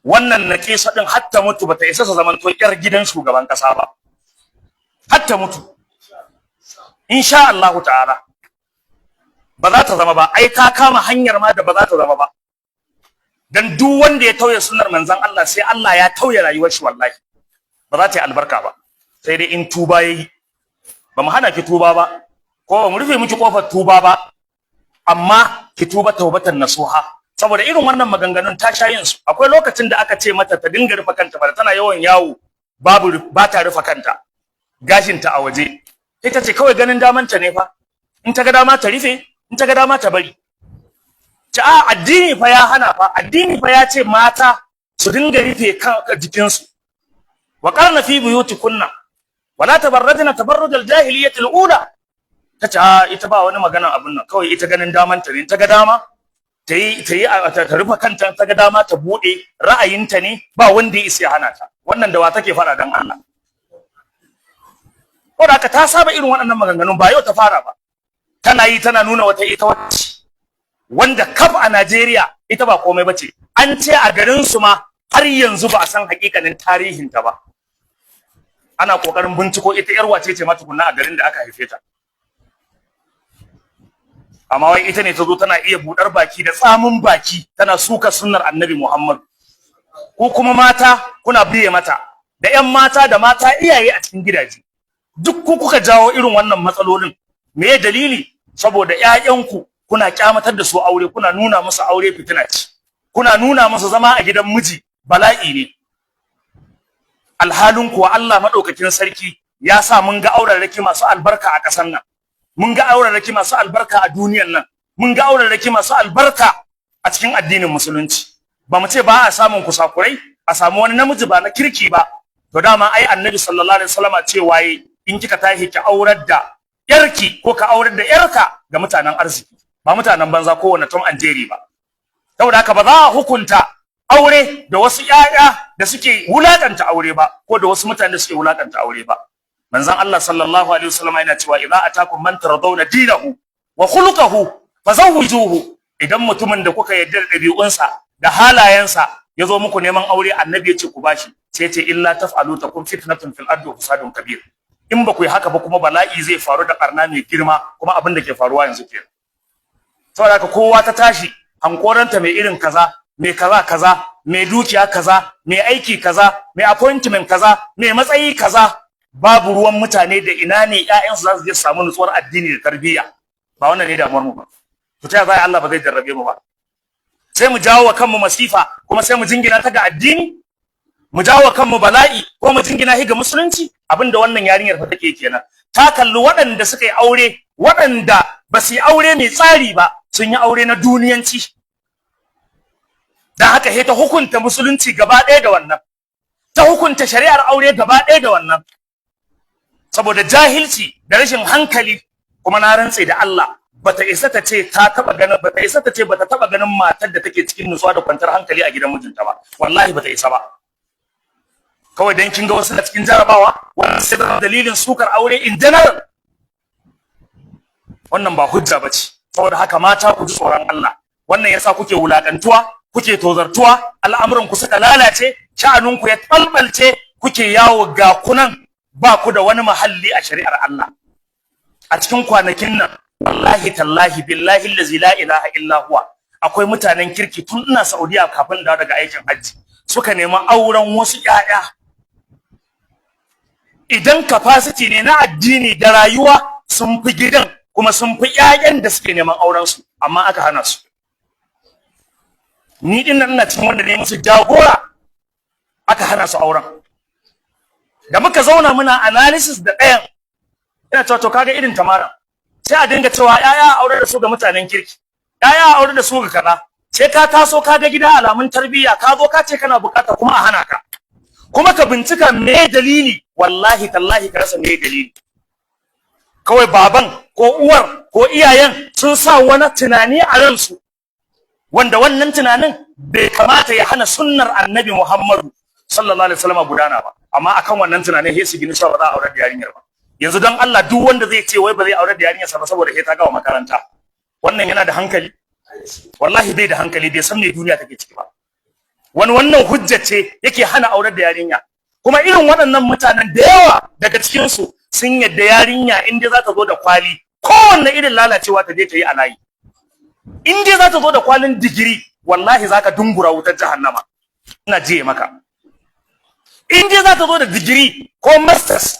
wannan naƙisa din hatta mutu bata isa sa zamanto ƴar gidan shugaban ƙasa ba, hatta mutu, insha Allahu ta'ala ba za ta zama ba. Ai ta kama hanyar ma da ba za ta zama ba, dan duk wanda ya tauye sunnar manzon Allah, sai Allah ya tauye rayuwar shi. Wallahi ba za ta yi albarka ba, sai dai in tuba yayi. Ba mu hana ki tuba ba, ko ba mu rufe miki kofar tuba ba, amma ki tuba taubatan nasuha, saboda irin wannan maganganun ta sha yin su. Akwai lokacin da aka ce mata ta dinga rufe kanta ba, tana yawan yawo babu, ba ta rufe kanta, gashinta a waje. Ita ce kawai ganin damanta ne fa, in ta ga dama ta rufe, in ta ga dama ta bari. Ta a addini fa ya hana fa, addini fa ya ce mata su dinga rufe kan jikinsu: wa qarna fi buyutikunna wala tabarrajna tabarruj al-jahiliyyah al-ula. Tace a ita ba wani magana abun nan, kawai ita ganin damanta ne, ta ga dama ta yi ta rufe kanta, ta ga dama ta bude, ra'ayinta ne, ba wanda ya isa ya hana ta. Wannan da wa take fara, dan Allah? Ko da ta saba irin waɗannan maganganun, ba yau ta fara ba. Tana yi tana nuna wata ita wacce wanda kaf a Najeriya ita ba komai bace. An ce a garin su ma har yanzu ba a san hakikanin tarihin ta ba. Ana kokarin binciko ita yar wace ce ma tukunna a garin da aka haife ta. Amma wai ita ne ta zo tana iya budar baki da tsamin baki tana suka sunnar Annabi Muhammad. Ko kuma mata kuna biye mata, da ƴan mata da mata iyaye a cikin gidaje, duk ku kuka jawo irin wannan matsalolin. Me dalili? Saboda ƴaƴanku kuna kyamatar da su aure, kuna nuna musu aure fitina ce, kuna nuna musu zama a gidan miji bala'i ne. Alhalin kuwa Allah madaukakin sarki ya sa mun ga aurarraki masu albarka a ƙasar nan, mun ga aurarraki masu albarka a duniyar nan. Mun ga auraraki masu albarka a cikin addinin Musulunci. Ba mu ce ba a samun kusakurai, a samu wani namiji ba na kirki ba. To dama ai Annabi sallallahu alaihi wasallama cewa yi, in kika tashi ki aurar da yarki ko ka aurar da yarka ga mutanen arziki, ba mutanen banza kowane Tom and Jerry ba. Saboda haka ba za a hukunta aure da wasu ƴaƴa da suke wulakanta aure ba, ko da wasu mutane da suke wulakanta aure ba. Manzon Allah sallallahu alaihi wasallam yana cewa: "Idza atakum man tardawna dinahu wa khuluquhu fazawwijuhu." Idan mutumin da kuka yarda da ɗabi'unsa da halayensa ya zo muku neman aure, Annabi ya ce ku bashi. Sai ce: "Illa taf'alu takun fitnatun fil ardi wa fasadun kabir." In ba ku yi haka ba kuma, bala'i zai faru da barna mai girma. Kuma abin da ke faruwa yanzu kenan. Saboda haka kowa ta tashi hankoranta mai irin kaza, mai kaza kaza, mai dukiya kaza, mai aiki kaza, mai appointment kaza, mai matsayi kaza. Babu ruwan mutane da ina ne ƴaƴansu za su je su samu nutsuwar addini da tarbiyya. Ba wannan ne damuwar mu ba. To ta za Allah ba zai jarrabe mu ba? Sai mu jawo wa kanmu masifa, kuma sai mu jingina ta ga addini. Mu jawo wa kanmu bala'i, ko mu jingina shi ga Musulunci. Abinda wannan yarinyar fa take kenan, ta kalli waɗanda suka yi aure, waɗanda ba su yi aure mai tsari ba, sun yi aure na duniyanci. Dan haka sai ta hukunta Musulunci gaba ɗaya da wannan, ta hukunta shari'ar aure gaba ɗaya da wannan, saboda jahilci da rashin hankali. Kuma na rantse da Allah, bata isa ta ce ta taba ganin, bata isa ta ce bata taba ganin matar da take cikin nutsuwa da kwantar hankali a gidan mijinta ba. Wallahi bata isa ba. Kawai dan kin ga wasu na cikin jarabawa, wannan sai da dalilin sukar aure in general, wannan ba hujja bace. Saboda haka mata, ku ji tsoron Allah. Wannan yasa kuke wulakantuwa, kuke tozartuwa, al'amuran ku suka lalace, sha'anun ku ya talbalce, kuke yawo ga kunan ba ku da wani mahalli a shari'ar Allah. A cikin kwanakin nan, wallahi tallahi, billahi allazi la ilaha illa huwa, akwai mutanen kirki tun ina Saudiya kafin dawo daga aikin hajji suka nemi auren wasu ƴaƴa. Idan capacity ne na addini da rayuwa, sun fi gidan kuma sun fi ƴaƴan da suke neman auren su, amma aka hana su. Ni din nan ina cikin wanda ne musu jagora aka hana su auren. Da muka zauna muna analysis da ɗayan, ina cewa to kaga irin Tamara, sai a dinga cewa ƴaƴa aure da su ga mutanen kirki, ƴaƴa aure da su ga kaza. Sai ka taso ka ga gida alamun tarbiyya, ka zo ka ce kana bukata, kuma a hana ka. Kuma ka bincika me dalili, wallahi tallahi ka rasa me dalili. Kawai baban ko uwar ko iyayen sun sa wani tunani a ransu, wanda wannan tunanin bai kamata ya hana sunnar Annabi Muhammadu sallallahu alaihi wasallam gudana ba. Amma akan wannan tunanin sai su gini cewa ba za a aure da yarinyar ba. Yanzu don Allah, duk wanda zai ce wai ba zai aure da yarinyar sa ba saboda sai ta gama makaranta, wannan yana da hankali? Wallahi bai da hankali, bai san me duniya take ciki ba. Wani wannan hujja ce yake hana aurar da yarinya. Kuma irin waɗannan mutanen, da yawa daga cikin su sun yadda yarinya in dai za ta zo da kwali, kowanne irin lalacewa ta je ta yi a layi, in dai za ta zo da kwalin digiri, wallahi za ka dungura wutar jahannama. Ina jiye maka, in dai za ta zo da digiri ko masters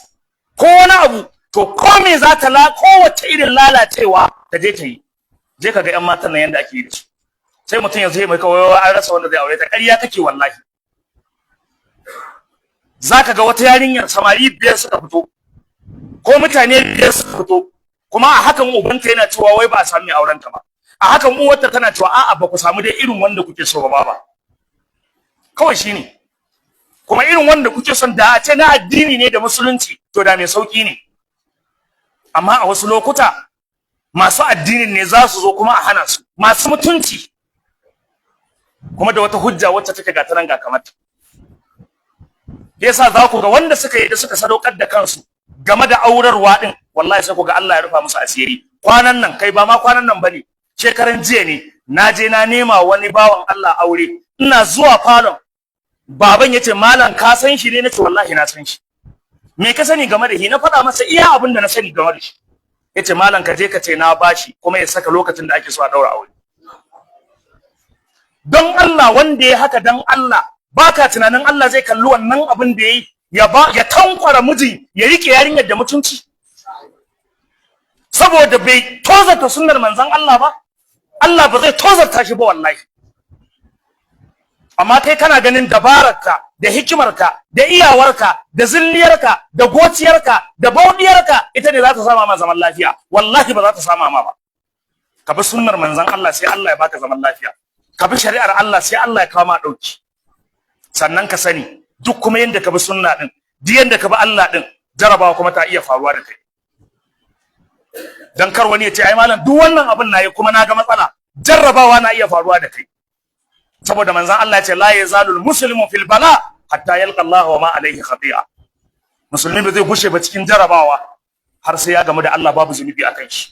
ko wani abu, to ko me za ta la, kowace irin lalacewa ta je ta yi. Je ka ga yan matan nan yanda ake yi da su. Sai mutum yanzu ya mai kawai an rasa wanda zai aure ta. Ƙarya kake wallahi. Zaka ga wata yarinyar samari biyar suka fito, ko mutane biyar suka fito, kuma a hakan ubanta yana cewa wai ba a sami aurenta ba. A hakan uwarta tana cewa a'a, ba ku samu dai irin wanda kuke so ba ba kawai shine. Kuma irin wanda kuke son, da a ce na addini ne da Musulunci, to da mai sauki ne. Amma a wasu lokuta masu addinin ne za su zo kuma a hana su, masu mutunci, kuma da wata hujja wacce take ga ta nan ga kamata. Yasa za ku ga wanda suka yi da suka sadaukar da kansu game da aurarwa din, wallahi sai ku ga Allah ya rufa musu asiri. Kwanan nan, kai ba ma kwanan nan bane, shekaran jiya ne na je na nema wani bawan Allah aure. Ina zuwa falon baban, yace: "Malam, ka san shi ne?" Nace: "Wallahi na san shi." "Me ka sani game da shi?" Na faɗa masa iya abin da na sani game da shi. Yace: "Malam, ka je ka ce na bashi, kuma ya saka lokacin da ake so a daura aure." Don Allah, wanda ya haka dan Allah, baka tunanin Allah zai kalli wannan abin da yayi ya ba ya tankwara miji ya rike yarinyar da mutunci, saboda bai tozarta sunnar manzon Allah ba? Allah ba zai tozarta shi ba wallahi. Amma kai kana ganin dabararka da hikimarka da iyawarka da zilliyarka da gociyarka da bauɗiyarka ita ne za ta sama ma zaman lafiya. Wallahi ba za ta sama ma ba. Ka bi sunnar manzon Allah, sai Allah ya baka zaman lafiya. Ka bi shari'ar Allah, sai Allah ya kawo ma dauki. Sannan ka sani, duk kuma yanda ka bi sunna din, duk yanda ka bi Allah din, jarabawa kuma ta iya faruwa da kai. Dan kar wani ya ce, "Ai malam, duk wannan abin nayi kuma na ga matsala." Jarrabawa na iya faruwa da kai, saboda manzon Allah ya ce, "La yazalul muslimu fil bala hatta yalqa Allah wa ma alaihi khati'a." Musulmi ba zai gushe ba cikin jarabawa har sai ya gamu da Allah babu zunubi akan shi.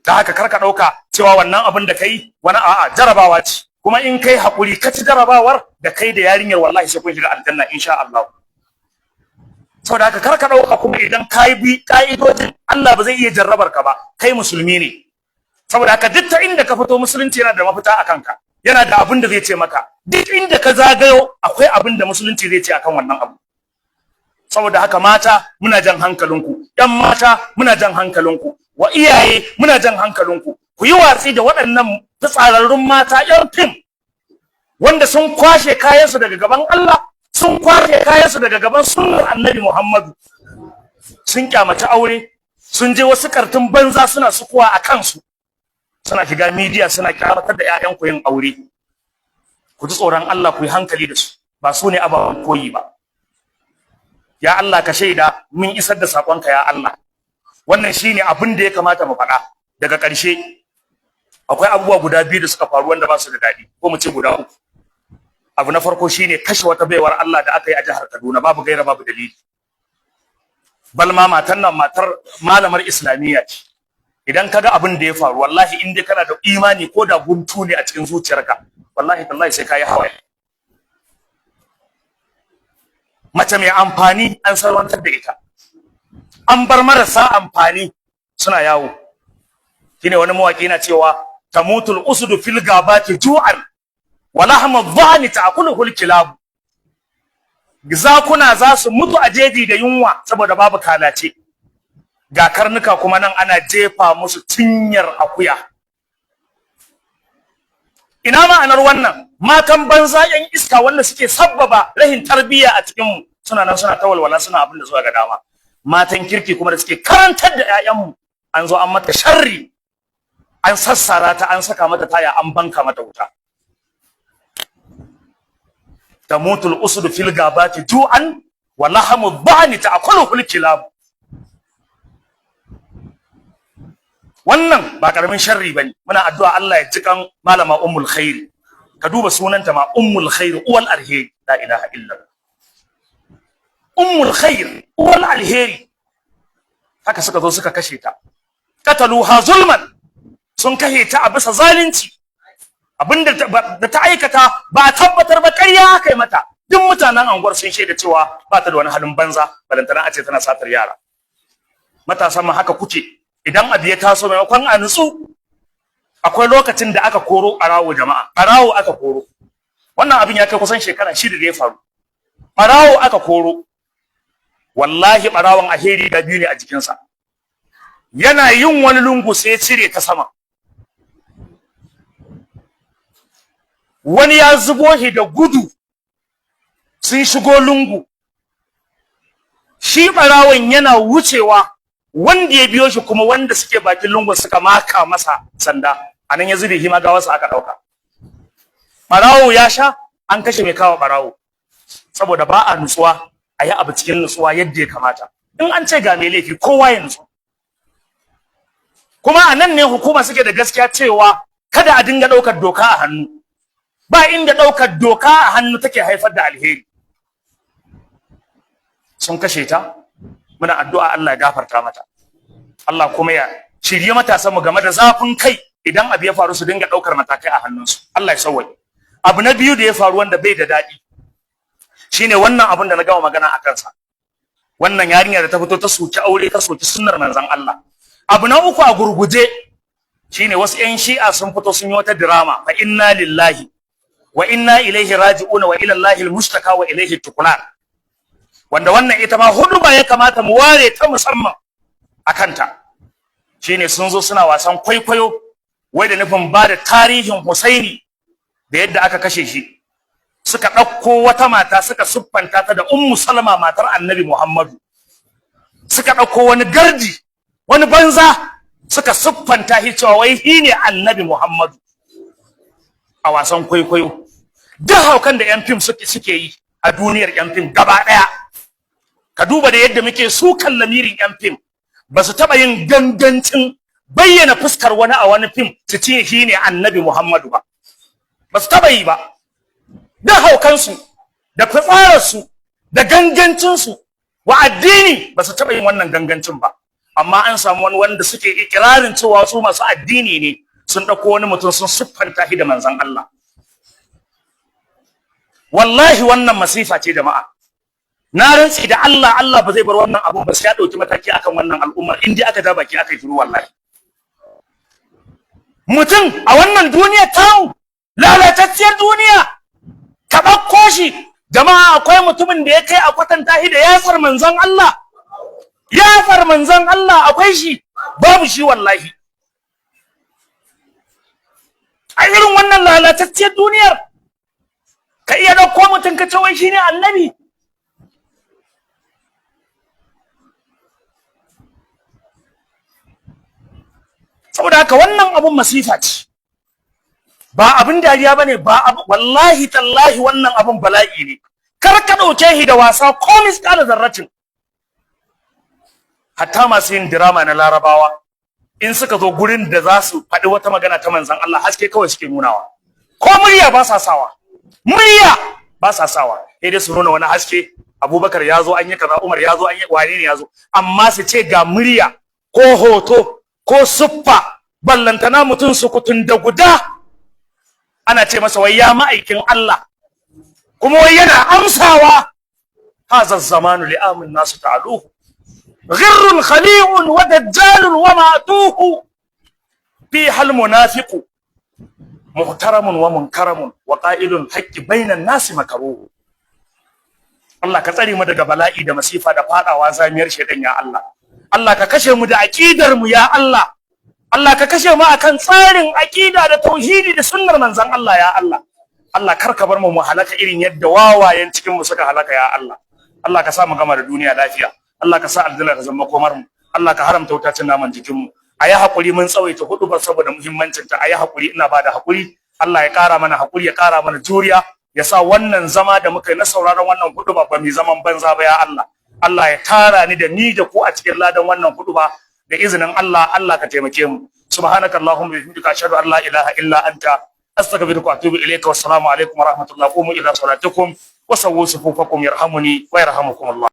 Da haka kar ka dauka cewa wannan abin da kai wani, a'a, jarabawa ce. Kuma in kai hakuri ka ci jarabawar, da kai da yarinyar wallahi sai kun shiga aljanna insha Allah. Saboda haka kar ka dauka kuma idan kai bi ka'idojin Allah ba zai iya jarrabar ka ba. Kai musulmi ne. Saboda haka duk ta inda ka fito, musulunci yana da mafita a kanka, yana da abin da zai ce maka. Duk inda ka zagayo, akwai abin da musulunci zai ce akan wannan abu. Saboda haka mata, muna jan hankalinku. Ƴan mata, muna jan hankalinku. Wa iyaye, muna jan hankalinku. Ku yi watsi da waɗannan fitsararrun mata ƴan fim, wanda sun kwashe kayansu daga gaban Allah, sun kwashe kayansu daga gaban sunnar Annabi Muhammadu. Sun kyamaci aure, sun je wasu kartun banza suna sukuwa a kansu, suna shiga media suna kyamatar da ƴaƴanku yin aure. Ku ji tsoron Allah, ku yi hankali da su. Ba su ne ababen koyi ba. Ya Allah, ka shaida mun isar da sakonka, ya Allah. Wannan shine abin da ya kamata mu faɗa. Daga ƙarshe, akwai abubuwa guda biyu da suka faru wanda ba su da daɗi, ko mu ce guda uku. Abu na farko shine kashe wata baiwar Allah da aka yi a jihar Kaduna, babu gaira babu dalili. Balma matan nan matar malamar Islamiyya ce. Idan kaga abin da ya faru, wallahi in dai kana da imani, ko da guntu ne a cikin zuciyarka, wallahi tallahi sai kayi hawaye. Mace mai amfani an salwantar da ita, an bar marasa amfani suna yawo. Shine wani mawaki na cewa, "Tamutul usdu fil gabati ju'an wa lahmu dhani ta'kuluhu al-kilab." Zakuna za su mutu a jeji da yunwa saboda babu kalace. Ga karnuka kuma nan ana jefa musu cinyar akuya. Ina ma'anar wannan? Matan banza, yan iska, wanda suke sabbaba rahin tarbiyya a cikin mu, suna nan suna ta walwala, suna abin da suka ga dama. Matan kirki kuma da suke karantar da ƴaƴanmu, an zo an mata sharri, an sassara ta, an saka mata taya, an banka mata wuta. "Tamutul usdu fil gabati ju'an wa lahamu dhani ta'kuluhu al-kilab." Wannan ba karamin sharri bane. Muna addu'a Allah ya ji kan malama Ummul Khairi. Ka duba sunanta ma, Ummul Khairi, uwal alheri. La ilaha illa Ummul Khair, uwal alheri. Haka suka zo suka kashe ta. Qataluha zulman, sun kashe ta a bisa zalunci. Abinda da ta aikata ba a tabbatar ba, ƙarya aka yi mata. Duk mutanen anguwar sun shaida cewa ba ta da wani halin banza, balantana a ce tana satar yara. Matasan ma haka kuke, idan abu ya taso, maimakon a nutsu. Akwai lokacin da aka koro ɓarawo, jama'a, ɓarawo aka koro. Wannan abin ya kai kusan shekara 6 da ya faru. Ɓarawo aka koro. Wallahi ɓarawon aheri da biyu ne a jikinsa. Yana yin wani lungu sai ya cire ta sama. Wani ya zubo shi da gudu, sun shigo lungu. Shi ɓarawon yana wucewa, wanda ya biyo shi kuma, wanda suke bakin lungun suka maka masa sanda, anan ya zube hima, gawarsa aka dauka. Barawo ya sha, an kashe mai kawo barawo, saboda ba a nutsuwa a yi abu cikin nutsuwa yadda ya kamata. In an ce ga mai laifi, kowa ya nutsu. Kuma a nan ne hukuma suke da gaskiya cewa kada a dinga ɗaukar doka a hannu. Ba inda ɗaukar doka a hannu take haifar da alheri. Sun kashe ta, muna addu'a Allah ya gafarta mata. Allah kuma ya shirye matasan mu game da zafin kai, idan abu ya faru su dinga ɗaukar matakai a hannunsu. Allah ya sauwaye. Abu na biyu da ya faru wanda bai da daɗi shine wannan abun da na gama magana a kansa, wannan yarinya da ta fito ta soki aure, ta soki sunnar manzon Allah. Abu na uku a gurguje shine wasu ƴan Shi'a sun fito sun yi wata drama, fa inna lillahi wa inna ilaihi raji'una wa ila Allahi al-mushtaka wa ilaihi tuqlan, wanda wannan ita ma hudu ba ya kamata mu ware ta musamman a kanta. Shine sun zo suna wasan kwaikwayo, wai da nufin ba da tarihin Husaini da yadda aka kashe shi. Suka ɗauko wata mata suka siffanta ta da Ummu Salama, matar Annabi Muhammadu. Suka ɗauko wani gardi, wani banza, Suka siffanta shi cewa wai shi ne Annabi Muhammadu a wasan kwaikwayo. Duk haukan da yan fim suke yi a duniyar yan fim gaba ɗaya, ka duba da yadda muke sukan lamirin yan fim, ba su taɓa yin gangancin bayyana fuskar wani a wani fim su ce shi ne Annabi Muhammadu ba. Ba su taɓa yi ba. Duk haukansu da fitsararsu da gangancinsu wa addini, ba su taɓa yin wannan gangancin ba. Amma an samu wani wanda suke ikirarin cewa su masu addini ne, sun ɗauko wani mutum sun siffanta shi da manzon Allah. Wallahi wannan masifa ce, jama'a. Na rantsi da Allah, Allah ba zai bar wannan abu ba sai ya ɗauki mataki akan wannan al'ummar in dai aka ja baki aka yi shiru. Wallahi mutum a wannan duniya tamu, lalatacciyar duniya, ka ɗauko shi. Jama'a, akwai mutumin da ya kai a kwatanta shi da yatsar manzon Allah? Yatsar manzon Allah, akwai shi? Babu shi wallahi. A irin wannan lalatacciyar duniyar, ka iya ɗauko mutum ka ce wai shine annabi. Saboda haka wannan abun masifa ce, ba abin dariya bane ba. Abu wallahi tallahi wannan abun bala'i ne. Kar ka dauke shi da wasa ko misƙala zarratin. Hatta masu yin drama na Larabawa, in suka zo gurin da za su faɗi wata magana ta manzon Allah, haske kawai suke nunawa, ko murya ba sa sawa, murya ba sa sawa, sai dai su nuna wani haske. Abubakar ya zo an yi kaza, Umar ya zo an yi, wane ne ya zo, amma su ce ga murya ko hoto ko siffa, ballantana mutum sukutun da guda ana ce masa wai ya ma'aikin Allah, kuma wai yana amsawa. Hadha zamanu li'amin nasu ta'aluhu ghirrun khali'un wa dajjalun wa ma'tuhu fi hal munafiqu muhtaramun wa munkaramun wa qa'ilun haqqi bainan nasi makaruhu. Allah ka tsare mu daga bala'i da masifa da fadawa zamiyar shedan, ya Allah. Allah ka kashe mu da aqidar mu, ya Allah. Allah ka kashe mu akan tsarin aqida da tauhidi da sunnar manzon Allah, ya Allah. Allah kar ka bar mu mu halaka irin yadda wawayen cikin mu suka halaka, ya Allah. Allah ka sa mu gama da duniya lafiya. Allah ka sa aljanna ta zama komar mu. Allah ka haramta wuta cin naman jikin mu. Ayi hakuri, mun tsawaita hudu ba saboda muhimmancin ta. Ayi hakuri, ina bada hakuri. Allah ya kara mana hakuri, ya kara mana juriya, ya sa wannan zama da muka yi na sauraron wannan hudu ba mu zaman banza ba, ya Allah. Allah ya tara ni da ni da ku a cikin ladan wannan hudu ba da izinin Allah. Allah ka taimake mu. Subhanakallahumma wa bihamdika, ashhadu an la ilaha illa anta, astaghfiruka wa atubu ilayka. Wassalamu alaikum wa rahmatullahi. Qumu ila salatikum wa sawwu sufufakum, yarhamuni wa yarhamukum Allah.